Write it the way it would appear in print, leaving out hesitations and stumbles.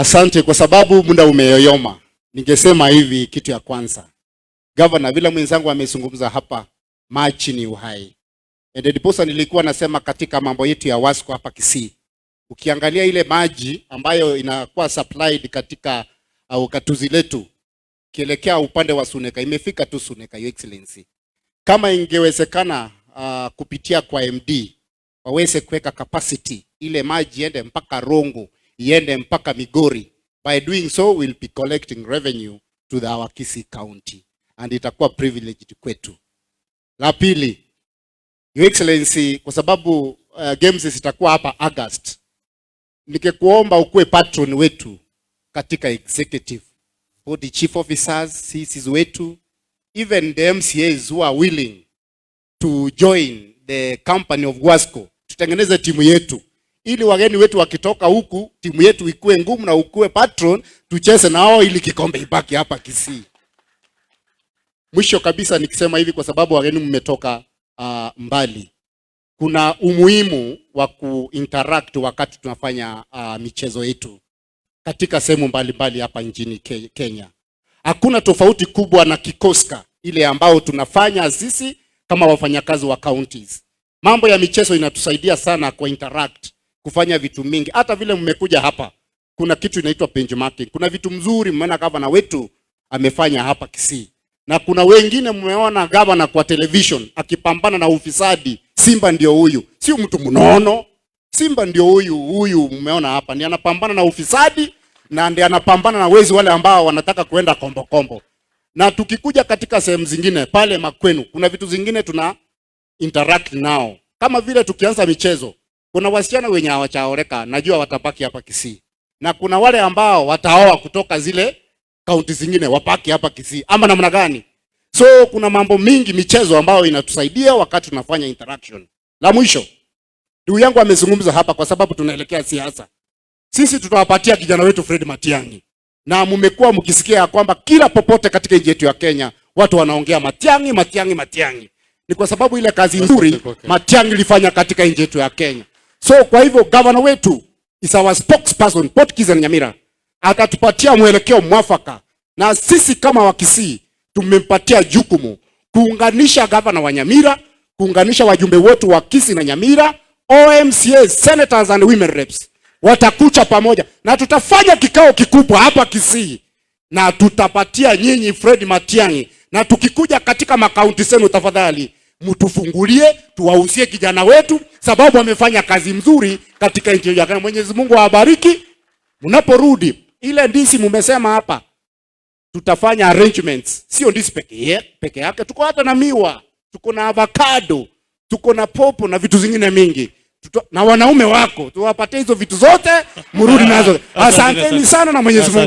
Asante kwa sababu muda umeyoyoma. Ningesema hivi, kitu ya kwanza, Governor, vile mwenzangu amezungumza hapa, maji ni uhai. And ndiposa nilikuwa nasema katika mambo yetu ya Wasco hapa Kisii, ukiangalia ile maji ambayo inakuwa supplied katika au gatuzi letu kielekea upande wa Suneka, imefika tu Suneka, Your Excellency. Kama ingewezekana kupitia kwa MD waweze kuweka capacity ile maji iende mpaka Rongo, iende mpaka Migori. By doing so we'll be collecting revenue to our Kisii County and itakuwa privileged kwetu. La pili, Your Excellency, kwa sababu games zitakuwa hapa August, nikikuomba ukuwe patron wetu katika executive body, chief officers, CCs wetu, even the MCAs who are willing to join the company of Wasco, tutengeneze timu yetu ili wageni wetu wakitoka huku timu yetu ikue ngumu na ukue patron, tucheze nao ili kikombe ibaki hapa Kisii. Mwisho kabisa nikisema hivi kwa sababu wageni mmetoka mbali, kuna umuhimu wa kuinteract wakati tunafanya michezo yetu katika sehemu mbalimbali hapa nchini Kenya. Hakuna tofauti kubwa na KICOSCA ile ambao tunafanya sisi kama wafanyakazi wa counties. Mambo ya michezo inatusaidia sana kwa interact, kufanya vitu mingi. Hata vile mmekuja hapa, kuna kitu inaitwa benchmarking. Kuna vitu mzuri mmeona gavana wetu amefanya hapa Kisii, na kuna wengine mmeona gavana kwa television akipambana na ufisadi. Simba ndio huyu, sio mtu mnono. Simba ndio huyu huyu, mmeona hapa, ndiye anapambana na ufisadi na ndiye anapambana na wezi wale ambao wanataka kuenda kombo kombo. Na tukikuja katika sehemu zingine pale makwenu, kuna vitu zingine tuna interact nao, kama vile tukianza michezo, kuna wasichana wenye hawachaoleka, najua watabaki hapa Kisii, na kuna wale ambao wataoa kutoka zile kaunti zingine wabaki hapa Kisii, ama namna gani? So kuna mambo mingi michezo ambayo inatusaidia wakati tunafanya interaction. La mwisho, ndugu yangu amezungumza hapa, kwa sababu tunaelekea siasa, sisi tutawapatia kijana wetu Fred Matiang'i, na mmekuwa mkisikia ya kwamba kila popote katika nchi yetu ya Kenya watu wanaongea Matiang'i, Matiang'i, Matiang'i. Ni kwa sababu ile kazi nzuri Matiang'i ilifanya katika nchi yetu ya Kenya. So kwa hivyo governor wetu is our spokesperson Port Kisii na Nyamira, atatupatia mwelekeo mwafaka, na sisi kama Wakisii tumempatia jukumu kuunganisha gavana wa Nyamira, kuunganisha wajumbe wote wa Kisii na Nyamira, MCA, senators and women reps watakuja pamoja na tutafanya kikao kikubwa hapa Kisii na tutapatia nyinyi Fred Matiang'i, na tukikuja katika makaunti zenu, tafadhali mtufungulie, tuwauzie kijana wetu, sababu amefanya kazi mzuri katika nchi ya Kenya. Mwenyezi Mungu awabariki. Mnaporudi ile ndizi mumesema hapa, tutafanya arrangements, sio ndizi peke yake, tuko hata na miwa, tuko na avocado, tuko na pawpaw na vitu zingine mingi. Na wanaume wako tuwapatie hizo vitu zote, mrudi nazo. Asanteni sana na Mwenyezi Mungu.